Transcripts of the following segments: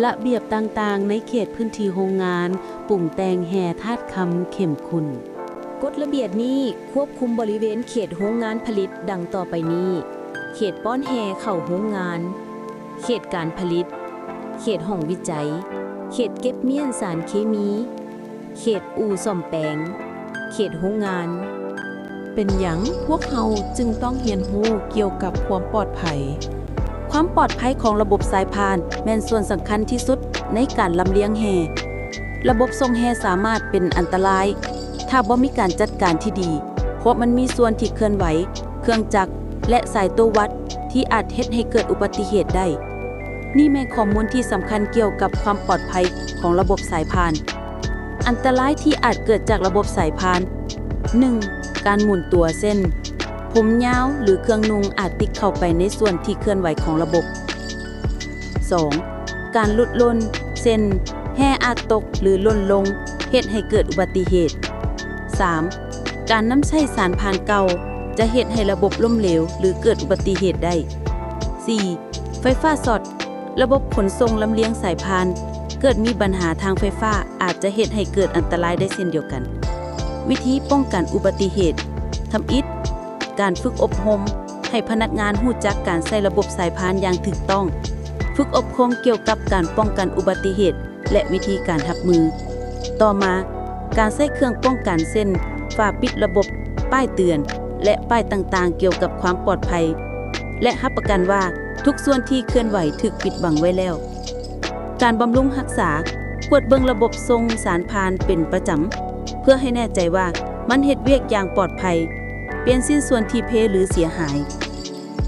ລະບຽບຕ່າງໆໃນເຂດພື້ນທີ່ໂຮງງານປຸງແຕ່ງແຮ່ທາດຄຳເຂັ້ມຂຸ້ນ. ກົດລະບຽບນີ້ຄວບຄຸມບໍລິເວນເຂດໂຮງງານຜະລິດດັ່ງຕໍ່ໄປນີ້: ເຂດປ້ອນແຮ່ເຂົ້າໂຮງງານ, ເຂດການຜະລິດ, ເຂດຫ້ອງວິໄຈ, ເຂດເກັບມ້ຽນສານເຄມີ, ເຂດອູ່ສ້ອມແປງ, ເຂດໂຮງງານ. ເປັນຫຍັງພວກເຮົາຈຶ່ງຕ້ອງຮຽນຮູ້ກ່ຽວກັບຄວາມປອດໄພ? ຄວາມປອດໄພຂອງລະບົບສາຍພານແມ່ນສ່ວນສຳຄັນທີ່ສຸດໃນການລຳລຽງແຮ່. ລະບົບສົ່ງແຮ່ສາມາດເປັນອັນຕະລາຍ ຖ້າບໍ່ມີການຈັດການທີ່ດີ, ເພາະມັນມີສ່ວນທີ່ເຄື່ອນໄຫວ, ເຄື່ອງຈັກ ແລະ ສາຍໂຕວັດ ທີ່ອາດເຮັດໃຫ້ເກີດອຸບັດຕິເຫດໄດ້. ນີ້ແມ່ນຂໍ້ມູນທີ່ສຳຄັນກ່ຽວກັບຄວາມປອດໄພຂອງລະບົບສາຍພານ. ອັນຕະລາຍທີ່ອາດເກີດຈາກລະບົບສາຍພານ. ໜຶ່ງ ການໝູນຕົວ ເຊັ່ນ ຜົມຍາວ ຫຼື ເຄື່ອງນຸ່ງອາດຕິດເຂົ້າໄປໃນສ່ວນທີ່ເຄື່ອນໄຫວຂອງລະບົບ. ສອງ ການຫຼຸດຫຼົ່ນ ເຊັ່ນ ແຮ່ອາດຕົກ ຫຼື ຫຼົ່ນລົງ ເຮັດໃຫ້ເກີດອຸບັດຕິເຫດ. ສາມ ການນຳໃຊ້ສານພານເກົ່າ ຈະເຮັດໃຫ້ລະບົບລົ້ມເຫຼວ ຫຼື ເກີດອຸບັດຕິເຫດໄດ້. ສີ່ ໄຟຟ້າຊັອດ ລະບົບຂົນສົ່ງລຳລຽງສາຍພານ ເກີດມີບັນຫາທາງໄຟຟ້າ ອາດຈະເຮັດໃຫ້ເກີດອັນຕະລາຍໄດ້ເຊັ່ນດຽວກັນ. ວິທີປ້ອງກັນອຸບັດຕິເຫດ. ທຳອິດ, ການຝຶກອົບຮົມໃຫ້ພະນັກງານຮູ້ຈັກການໃຊ້ລະບົບສາຍພານຢ່າງຖືກຕ້ອງ, ຝຶກອົບຮົມກ່ຽວກັບການປ້ອງກັນອຸບັດຕິເຫດ ແລະ ວິທີການຮັບມື. ຕໍ່ມາ, ການໃຊ້ເຄື່ອງປ້ອງກັນ ເຊັ່ນ ຝາປິດລະບົບ, ປ້າຍເຕືອນ ແລະ ປ້າຍຕ່າງໆກ່ຽວກັບຄວາມປອດໄພ ແລະ ຮັບປະກັນວ່າທຸກສ່ວນທີ່ເຄື່ອນໄຫວຖືກປິດບັງໄວ້ແລ້ວ. ການບຳລຸງຮັກສາ, ກວດເບິ່ງລະບົບສົ່ງສານພານເປັນປະຈຳ ເພື່ອໃຫ້ແນ່ໃຈວ່າມັນເຮັດວຽກຢ່າງປອດໄພ, ປ່ຽນຊິ້ນສ່ວນທີ່ເພ ຫຼື ເສຍຫາຍ.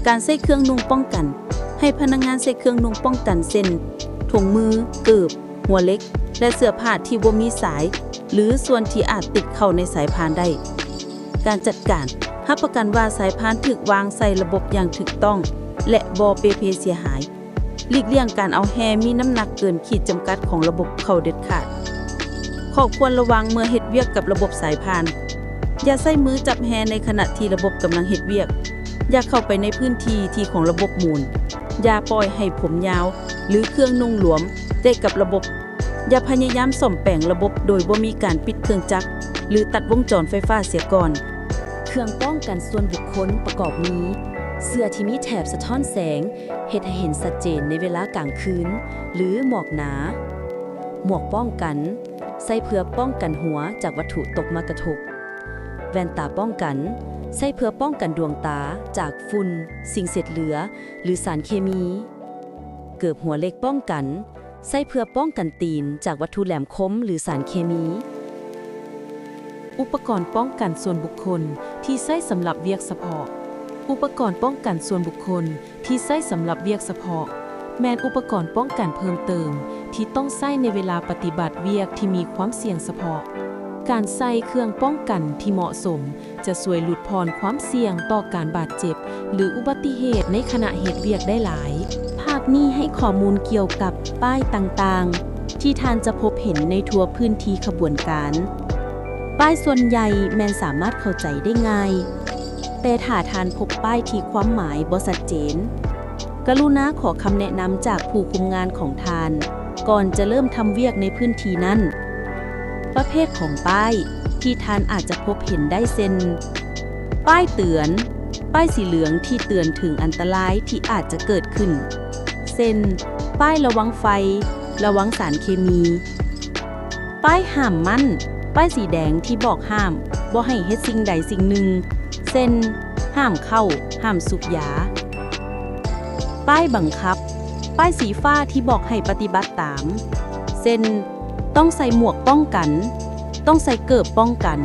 ການໃຊ້ເຄື່ອງນຸ່ງປ້ອງກັນ, ໃຫ້ພະນັກງານໃສ່ເຄື່ອງນຸ່ງປ້ອງກັນ ເຊັ່ນ ຖົງມື, ເກີບ, ຫົວເຫຼັກ ແລະ ເສື້ອຜ້າທີ່ບໍ່ມີສາຍ ຫຼື ສ່ວນທີ່ອາດຕິດເຂົ້າໃນສາຍພານໄດ້. ການຈັດການ, ຮັບປະກັນວ່າສາຍພານຖືກວາງໃສ່ລະບົບຢ່າງຖືກຕ້ອງ ແລະ ບໍ່ເປ່ເພເສຍຫາຍ. ຫຼີກລ່ຽງການເອົາແຮ່ມີນ້ຳໜັກເກີນຂີດຈຳກັດຂອງລະບົບເຂົ້າເດັດຂາດ. ຂໍ້ຄວນລະວັງເມື່ອເຮັດວຽກກັບລະບົບສາຍພານ. ຢ່າໃຊ້ມືຈັບແຮ່ໃນຂະນະທີ່ລະບົບກຳລັງເຮັດວຽກ. ຢ່າເຂົ້າໄປໃນພື້ນທີ່ທີ່ຂອງລະບົບໝູນ. ຢ່າປ່ອຍໃຫ້ຜົມຍາວ ຫຼື ເຄື່ອງນຸ່ງຫຼວມເຕະກັບລະບົບ. ຢ່າພະຍາຍາມສ້ອມແປງລະບົບໂດຍບໍ່ມີການປິດເຄື່ອງຈັກ ຫຼື ຕັດວົງຈອນໄຟຟ້າເສຍກ່ອນ. ເຄື່ອງປ້ອງກັນສ່ວນບຸກຄົນປະກອບມີ ເສື້ອທີ່ມີແຖບສະທ້ອນແສງ ເຮັດໃຫ້ເຫັນຊັດເຈນໃນເວລາກາງຄືນ ຫຼື ໝອກໜາ, ໝວກປ້ອງກັນ ໃສ່ເພື່ອປ້ອງກັນຫົວຈາກວັດຖຸຕົກມາກະທົບ, ແວ່ນຕາປ້ອງກັນ ໃສ່ເພື່ອປ້ອງກັນດວງຕາຈາກຝຸ່ນ, ສິ່ງເສດເຫຼືອ ຫຼື ສານເຄມີ, ເກີບຫົວເຫຼັກປ້ອງກັນ ໃສ່ເພື່ອປ້ອງກັນຕີນຈາກວັດຖຸແຫຼມຄົມ ຫຼື ສານເຄມີ. ອຸປະກອນປ້ອງກັນສ່ວນບຸກຄົນທີ່ໃຊ້ສຳລັບວຽກສະເພາະ. ອຸປະກອນປ້ອງກັນສ່ວນບຸກຄົນທີ່ໃຊ້ສຳລັບວຽກສະເພາະ ແມ່ນອຸປະກອນປ້ອງກັນເພີ່ມເຕີມທີ່ຕ້ອງໃຊ້ໃນເວລາປະຕິບັດວຽກທີ່ມີຄວາມສ່ຽງສະເພາະ. ການໃສ່ເຄື່ອງປ້ອງກັນທີ່ເໝາະສົມ ຈະຊ່ວຍຫຼຸດຜ່ອນຄວາມສ່ຽງຕໍ່ການບາດເຈັບ ຫຼື ອຸບັດຕິເຫດໃນຂະນະເຮັດວຽກໄດ້ຫຼາຍ. ພາບນີ້ໃຫ້ຂໍ້ມູນກ່ຽວກັບປ້າຍຕ່າງໆ ທີ່ທ່ານຈະພົບເຫັນໃນທົ່ວພື້ນທີ່ຂະບວນການ. ປ້າຍສ່ວນໃຫຍ່ແມ່ນສາມາດເຂົ້າໃຈໄດ້ງ່າຍ, ແຕ່ຖ້າທ່ານພົບປ້າຍທີ່ຄວາມໝາຍບໍ່ຊັດເຈນ, ກະລຸນາຂໍຄຳແນະນຳຈາກຜູ້ຄຸມງານຂອງທ່ານ ກ່ອນຈະເລີ່ມທຳວຽກໃນພື້ນທີ່ນັ້ນ. ປະເພດຂອງປ້າຍທີ່ທ່ານອາດຈະພົບເຫັນໄດ້ເຊັ່ນ ປ້າຍເຕືອນ, ປ້າຍສີເຫຼືອງທີ່ເຕືອນເຖິງອັນຕະລາຍທີ່ອາດຈະເກີດຂຶ້ນ ເຊັ່ນ ປ້າຍລະວັງໄຟ, ລະວັງສານເຄມີ, ປ້າຍຫ້າມໝັ້ນ, ປ້າຍສີແດງທີ່ບອກຫ້າມບໍ່ໃຫ້ເຮັດສິ່ງໃດສິ່ງໜຶ່ງ ເຊັ່ນ ຫ້າມເຂົ້າ, ຫ້າມສູບຢາ. ປ້າຍບັງຄັບ, ປ້າຍສີຟ້າທີ່ບອກໃຫ້ປະຕິບັດຕາມ ເຊັ່ນ ຕ້ອງໃສ່ໝວກປ້ອງກັນ, ຕ້ອງໃສ່ເກີບປ້ອງກັນ.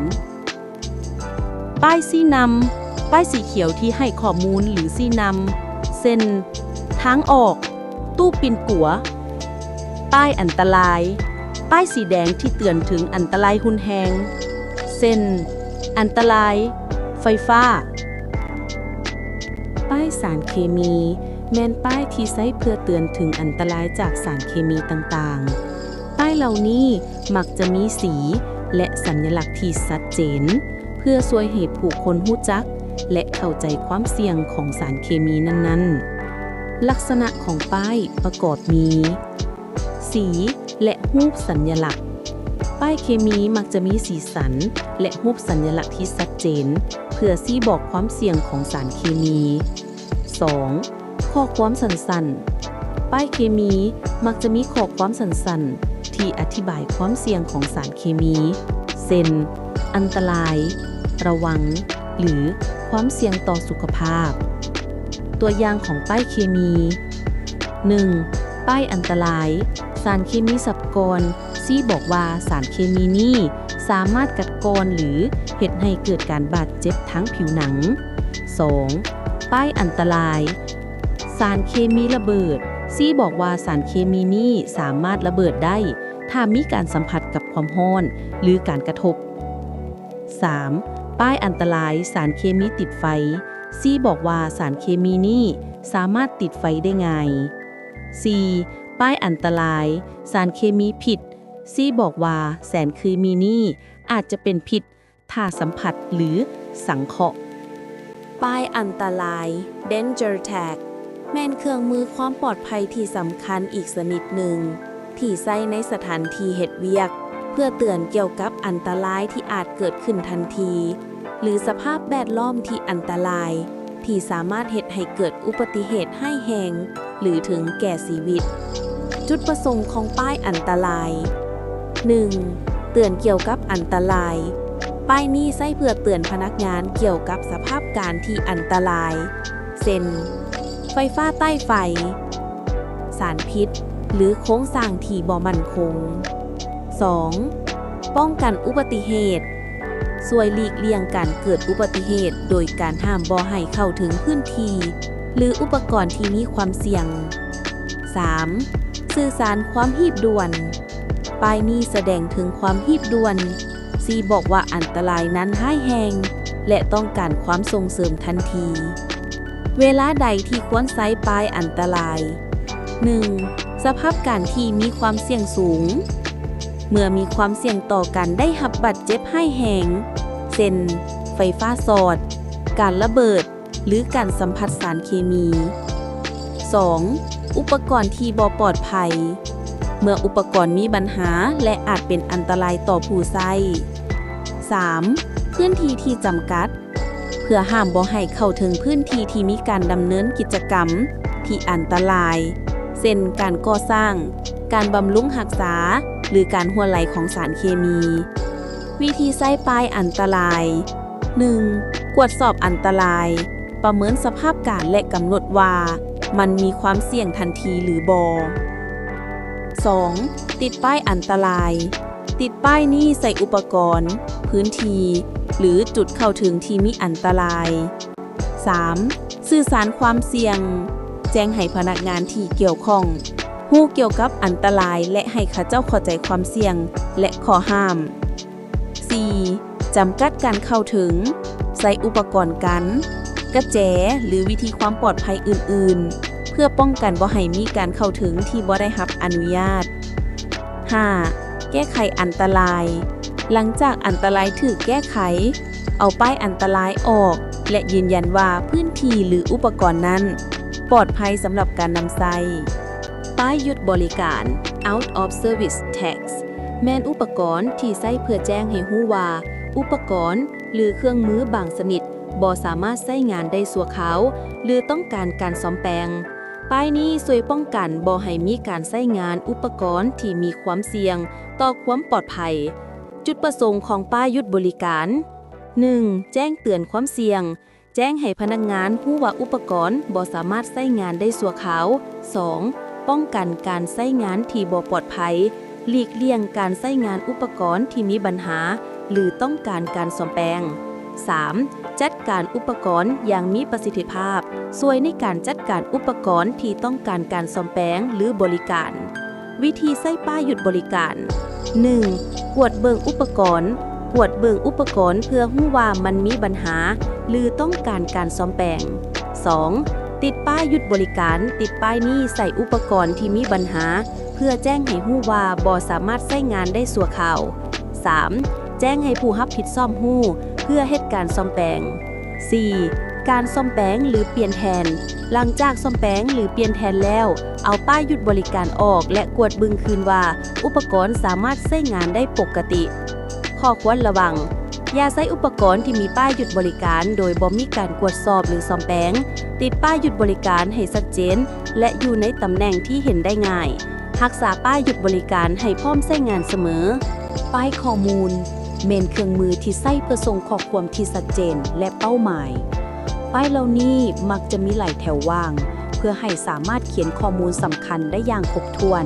ປ້າຍຊີ້ນຳ, ປ້າຍສີຂຽວທີ່ໃຫ້ຂໍ້ມູນ ຫຼື ຊີ້ນຳ ເຊັ່ນ ທາງອອກ, ຕູ້ປິ່ນປົວ. ປ້າຍອັນຕະລາຍ, ປ້າຍສີແດງທີ່ເຕືອນເຖິງອັນຕະລາຍຮຸນແຮງ ເຊັ່ນ ອັນຕະລາຍໄຟຟ້າ. ປ້າຍສານເຄມີ ແມ່ນປ້າຍທີ່ໃຊ້ເພື່ອເຕືອນເຖິງອັນຕະລາຍຈາກສານເຄມີຕ່າງໆ. ປ້າຍເຫຼົ່ານີ້ມັກຈະມີສີ ແລະ ສັນຍະລັກທີ່ຊັດເຈນ ເພື່ອຊ່ວຍໃຫ້ຜູ້ຄົນຮູ້ຈັກ ແລະ ເຂົ້າໃຈຄວາມສ່ຽງຂອງສານເຄມີນັ້ນໆ. ລັກສະນະຂອງປ້າຍປະກອບມີ ສີ ແລະ ຮູບສັນຍະລັກ. ປ້າຍເຄມີມັກຈະມີສີສັນ ແລະ ຮູບສັນຍະລັກທີ່ຊັດເຈນ ເພື່ອຊີ້ບອກຄວາມສ່ຽງຂອງສານເຄມີ. ສອງ ຂໍ້ຄວາມສັ້ນໆ. ປ້າຍເຄມີມັກຈະມີຂໍ້ຄວາມສັ້ນໆ ທີ່ອະທິບາຍຄວາມສ່ຽງຂອງສານເຄມີ ເຊັ່ນ ອັນຕະລາຍ, ລະວັງ ຫຼື ຄວາມສ່ຽງຕໍ່ສຸຂະພາບ. ຕົວຢ່າງຂອງປ້າຍເຄມີ. ໜຶ່ງ ປ້າຍອັນຕະລາຍ. ສານເຄມີສັບກ່ອນຊີ້ບອກວ່າສານເຄມີນີ້ສາມາດກັດກ່ອນ ຫຼື ເຮັດໃຫ້ເກີດການບາດເຈັບທາງຜິວໜັງ. ສອງ ປ້າຍອັນຕະລາຍ. ສານເຄມີລະເບີດຊີ້ບອກວ່າສານເຄມີນີ້ສາມາດລະເບີດໄດ້ ຖ້າມີການສຳຜັດກັບຄວາມຮ້ອນ ຫຼື ການກະທົບ. ສາມ ປ້າຍອັນຕະລາຍ. ສານເຄມີຕິດໄຟຊີ້ບອກວ່າສານເຄມີນີ້ສາມາດຕິດໄຟໄດ້ງ່າຍ. ສີ່ ປ້າຍອັນຕະລາຍ. ສານເຄມີພິດຊີ້ບອກວ່າສານເຄມີນີ້ອາດຈະເປັນພິດ ຖ້າສຳຜັດ ຫຼື ສັງເຄາະ. ປ້າຍອັນຕະລາຍ Danger Tag ແມ່ນເຄື່ອງມືຄວາມປອດໄພທີ່ສຳຄັນອີກຊະນິດໜຶ່ງ ທີ່ໃຊ້ໃນສະຖານທີ່ເຮັດວຽກ ເພື່ອເຕືອນກ່ຽວກັບອັນຕະລາຍທີ່ອາດເກີດຂຶ້ນທັນທີ ຫຼື ສະພາບແວດລ້ອມທີ່ອັນຕະລາຍ ທີ່ສາມາດເຮັດໃຫ້ເກີດອຸບັດຕິເຫດຮ້າຍແຮງ ຫຼື ເຖິງແກ່ຊີວິດ. ຈຸດປະສົງຂອງປ້າຍອັນຕະລາຍ. ໜຶ່ງ ເຕືອນກ່ຽວກັບອັນຕະລາຍ. ປ້າຍນີ້ໃຊ້ເພື່ອເຕືອນພະນັກງານກ່ຽວກັບສະພາບການທີ່ອັນຕະລາຍ ເຊັ່ນ ໄຟຟ້າໃຕ້ໄຟ, ສານພິດ ຫຼື ໂຄງສ້າງທີ່ບໍ່ໝັ້ນຄົງ. ສອງ ປ້ອງກັນອຸບັດຕິເຫດ. ຊ່ວຍຫຼີກລ່ຽງການເກີດອຸບັດຕິເຫດ ໂດຍການຫ້າມບໍ່ໃຫ້ເຂົ້າເຖິງພື້ນທີ່ ຫຼື ອຸປະກອນທີ່ມີຄວາມສ່ຽງ. ສາມ ສື່ສານຄວາມຮີບດ່ວນ. ປ້າຍນີ້ສະແດງເຖິງຄວາມຮີບດ່ວນ, ຊີ້ບອກວ່າອັນຕະລາຍນັ້ນຮ້າຍແຮງ ແລະ ຕ້ອງການຄວາມສົ່ງເສີມທັນທີ. ເວລາໃດທີ່ຄວນໃຊ້ປ້າຍອັນຕະລາຍ? ໜຶ່ງ ສະພາບການທີ່ມີຄວາມສ່ຽງສູງ. ເມື່ອມີຄວາມສ່ຽງຕໍ່ການໄດ້ຮັບບາດເຈັບຮ້າຍແຮງ ເຊັ່ນ ໄຟຟ້າຊອດ, ການລະເບີດ ຫຼື ການສຳຜັດສານເຄມີ. ສອງ ອຸປະກອນທີ່ບໍ່ປອດໄພ. ເມື່ອອຸປະກອນມີບັນຫາ ແລະ ອາດເປັນອັນຕະລາຍຕໍ່ຜູ້ໃຊ້. ສາມ ພື້ນທີ່ທີ່ຈຳກັດ. ເພື່ອຫ້າມບໍ່ໃຫ້ເຂົ້າເຖິງພື້ນທີ່ທີ່ມີການດຳເນີນກິດຈະກຳທີ່ອັນຕະລາຍ ເຊັ່ນ ການກໍ່ສ້າງ, ການບຳລຸງຮັກສາ ຫຼື ການຮົ່ວໄຫຼຂອງສານເຄມີ. ວິທີໃຊ້ປ້າຍອັນຕະລາຍ. ໜຶ່ງ ກວດສອບອັນຕະລາຍ, ປະເມີນສະພາບການ ແລະ ກຳນົດວ່າມັນມີຄວາມສ່ຽງທັນທີຫຼືບໍ່. ສອງ ຕິດປ້າຍອັນຕະລາຍ. ຕິດປ້າຍນີ້ໃສ່ອຸປະກອນ, ພື້ນທີ່ ຫຼື ຈຸດເຂົ້າເຖິງທີ່ມີອັນຕະລາຍ. ສາມ ສື່ສານຄວາມສ່ຽງ. ແຈ້ງໃຫ້ພະນັກງານທີ່ກ່ຽວຂ້ອງຮູ້ກ່ຽວກັບອັນຕະລາຍ ແລະ ໃຫ້ເຂົາເຈົ້າເຂົ້າໃຈຄວາມສ່ຽງ ແລະ ຂໍ້ຫ້າມ. ສີ່ ຈຳກັດການເຂົ້າເຖິງ. ໃຊ້ອຸປະກອນກັ້ນ, ກະແຈ ຫຼື ວິທີຄວາມປອດໄພອື່ນໆ ເພື່ອປ້ອງກັນບໍ່ໃຫ້ມີການເຂົ້າເຖິງທີ່ບໍ່ໄດ້ຮັບອະນຸຍາດ. ຫ້າ ແກ້ໄຂອັນຕະລາຍ. ຫຼັງຈາກອັນຕະລາຍຖືກແກ້ໄຂ, ເອົາປ້າຍອັນຕະລາຍອອກ ແລະ ຢືນຢັນວ່າພື້ນທີ່ ຫຼື ອຸປະກອນນັ້ນປອດໄພສຳລັບການນຳໃຊ້. ປ້າຍຢຸດບໍລິການ Out of Service Tags ແມ່ນອຸປະກອນທີ່ໃຊ້ເພື່ອແຈ້ງໃຫ້ຮູ້ວ່າອຸປະກອນ ຫຼື ເຄື່ອງມືບາງຊະນິດບໍ່ສາມາດໃຊ້ງານໄດ້ຊົ່ວຄາວ ຫຼື ຕ້ອງການການສ້ອມແປງ. ປ້າຍນີ້ຊ່ວຍປ້ອງກັນບໍ່ໃຫ້ມີການໃຊ້ງານອຸປະກອນທີ່ມີຄວາມສ່ຽງຕໍ່ຄວາມປອດໄພ. ຈຸດປະສົງຂອງປ້າຍຢຸດບໍລິການ. ໜຶ່ງ ແຈ້ງເຕືອນຄວາມສ່ຽງ. ແຈ້ງໃຫ້ພະນັກງານຮູ້ວ່າອຸປະກອນບໍ່ສາມາດໃຊ້ງານໄດ້ຊົ່ວຄາວ. ສອງ ປ້ອງກັນການໃຊ້ງານທີ່ບໍ່ປອດໄພ, ຫຼີກລ່ຽງການໃຊ້ງານອຸປະກອນທີ່ມີບັນຫາ ຫຼື ຕ້ອງການການສ້ອມແປງ. ສາມ ຈັດການອຸປະກອນຢ່າງມີປະສິດທິພາບ, ຊ່ວຍໃນການຈັດການອຸປະກອນທີ່ຕ້ອງການການສ້ອມແປງ ຫຼື ບໍລິການ. ວິທີໃຊ້ປ້າຍຢຸດບໍລິການ. ໜຶ່ງ ກວດເບິ່ງອຸປະກອນ. ກວດເບິ່ງອຸປະກອນເພື່ອຮູ້ວ່າມັນມີບັນຫາ ຫຼື ຕ້ອງການການສ້ອມແປງ. ສອງ ຕິດປ້າຍຢຸດບໍລິການ. ຕິດປ້າຍນີ້ໃສ່ອຸປະກອນທີ່ມີບັນຫາ ເພື່ອແຈ້ງໃຫ້ຮູ້ວ່າບໍ່ສາມາດໃຊ້ງານໄດ້ຊົ່ວຄາວ. ສາມ ແຈ້ງໃຫ້ຜູ້ຮັບຜິດຊອບຮູ້ເພື່ອເຮັດການສ້ອມແປງ. ສີ່ ການສ້ອມແປງ ຫຼື ປ່ຽນແທນ. ຫຼັງຈາກສ້ອມແປງ ຫຼື ປ່ຽນແທນແລ້ວ, ເອົາປ້າຍຢຸດບໍລິການອອກ ແລະ ກວດເບິ່ງຄືນວ່າອຸປະກອນສາມາດໃຊ້ງານໄດ້ປົກກະຕິ. ຂໍ້ຄວນລະວັງ, ຢ່າໃຊ້ອຸປະກອນທີ່ມີປ້າຍຢຸດບໍລິການໂດຍບໍ່ມີການກວດສອບ ຫຼື ສ້ອມແປງ. ຕິດປ້າຍຢຸດບໍລິການໃຫ້ຊັດເຈນ ແລະ ຢູ່ໃນຕຳແໜ່ງທີ່ເຫັນໄດ້ງ່າຍ. ຮັກສາປ້າຍຢຸດບໍລິການໃຫ້ພ້ອມໃຊ້ງານສະເໝີ. ປ້າຍຂໍ້ມູນແມ່ນເຄື່ອງມືທີ່ໃຊ້ເພື່ອສົ່ງຂໍ້ຄວາມທີ່ຊັດເຈນ ແລະ ເປົ້າໝາຍ. ປ້າຍເຫຼົ່ານີ້ມັກຈະມີຫຼາຍແຖວວ່າງ ເພື່ອໃຫ້ສາມາດຂຽນຂໍ້ມູນສຳຄັນໄດ້ຢ່າງຄົບຖ້ວນ.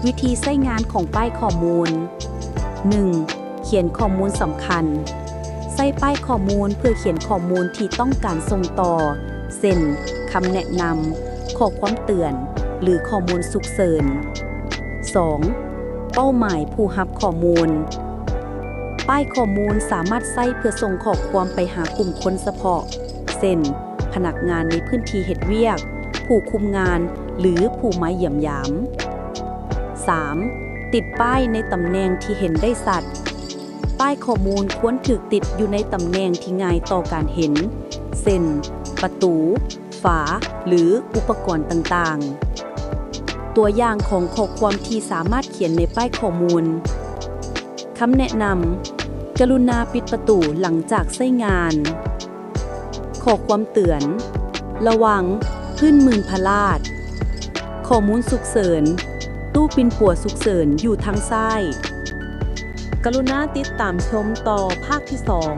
ວິທີໃຊ້ງານຂອງປ້າຍຂໍ້ມູນ. ໜຶ່ງ. ຂຽນຂໍ້ມູນສຳຄັນ. ໃຊ້ປ້າຍຂໍ້ມູນເພື່ອຂຽນຂໍ້ມູນທີ່ຕ້ອງການສົ່ງຕໍ່ ເຊັ່ນ ຄຳແນະນຳ, ຂໍ້ຄວາມເຕືອນ ຫຼື ຂໍ້ມູນສຸກເສີນ. ສອງ. ເປົ້າໝາຍຜູ້ຮັບຂໍ້ມູນ. ປ້າຍຂໍ້ມູນສາມາດໃຊ້ເພື່ອສົ່ງຂໍ້ຄວາມໄປຫາກຸ່ມຄົນສະເພາະ ເຊັ່ນ ພະນັກງານໃນພື້ນທີ່ເຮັດວຽກ, ຜູ້ຄຸມງານ ຫຼື ຜູ້ມາຢ້ຽມຢາມ. ສາມ. ຕິດປ້າຍໃນຕຳແໜ່ງທີ່ເຫັນໄດ້ຊັດ. ປ້າຍຂໍ້ມູນຄວນຖືກຕິດຢູ່ໃນຕຳແໜ່ງທີ່ງ່າຍຕໍ່ການເຫັນ ເຊັ່ນ ປະຕູ, ຝາ ຫຼື ອຸປະກອນຕ່າງໆ. ຕົວຢ່າງຂອງຂໍ້ຄວາມທີ່ສາມາດຂຽນໃນປ້າຍຂໍ້ມູນ. ຄຳແນະນຳ, ກະລຸນາປິດປະຕູຫຼັງຈາກໃຊ້ງານ. ຂໍ້ຄວາມເຕືອນ, ລະວັງ, ພື້ນໝື່ນພະລາດ. ຂໍ້ມູນສຸກເສີນ, ຕູ້ປິ່ນປົວສຸກເສີນຢູ່ທາງຊ້າຍ. ກະລຸນາຕິດຕາມຊົມຕໍ່ພາກທີສອງ.